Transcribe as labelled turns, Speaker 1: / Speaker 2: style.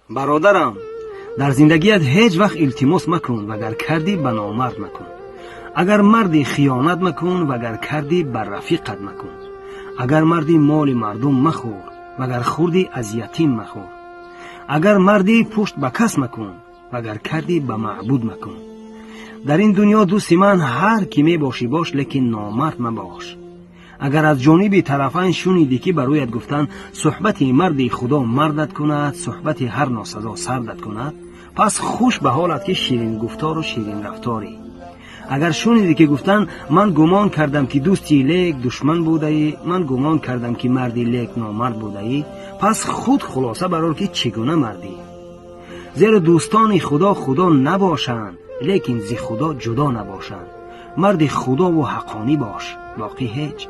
Speaker 1: Бародарам, дар зиндагият ҳеҷ вақт илтимос макун, вагар кардӣ, ба номард макун. Агар марди, хиёнат макун, вагар кардӣ, ба рафиқат макун. Агар марди, моли мардум махӯр, вагар хӯрдӣ, аз ятим махӯр. Агар мардӣ, пушт ба кас макун, вагар кардӣ, ба маъбуд макун. Дар ин дунё, дӯсти ман, ҳар кӣ мебошӣ бош, лекин номард мабош. Агар аз ҷониби тарафайн шунидӣ, ки ба рӯят гуфтанд: «Суҳбати марди Худо мардат кунад, суҳбати ҳар носазо сардат кунад», пас хуш ба ҳолат, ки ширингуфтору ширинрафторӣ. Агар шунидӣ, ки гуфтанд: «Ман гумон кардам, ки дӯстӣ, лек душман будаӣ, ман гумон кардам, ки мардӣ, лек номард будаӣ», пас худ хулоса барор, ки чӣ гуна мардӣ. Зеро дӯстони Худо худо набошанд, лекин зи Худо ҷудо набошанд. Марди Худову ҳаққонӣ бош, боқӣ ҳеҷ.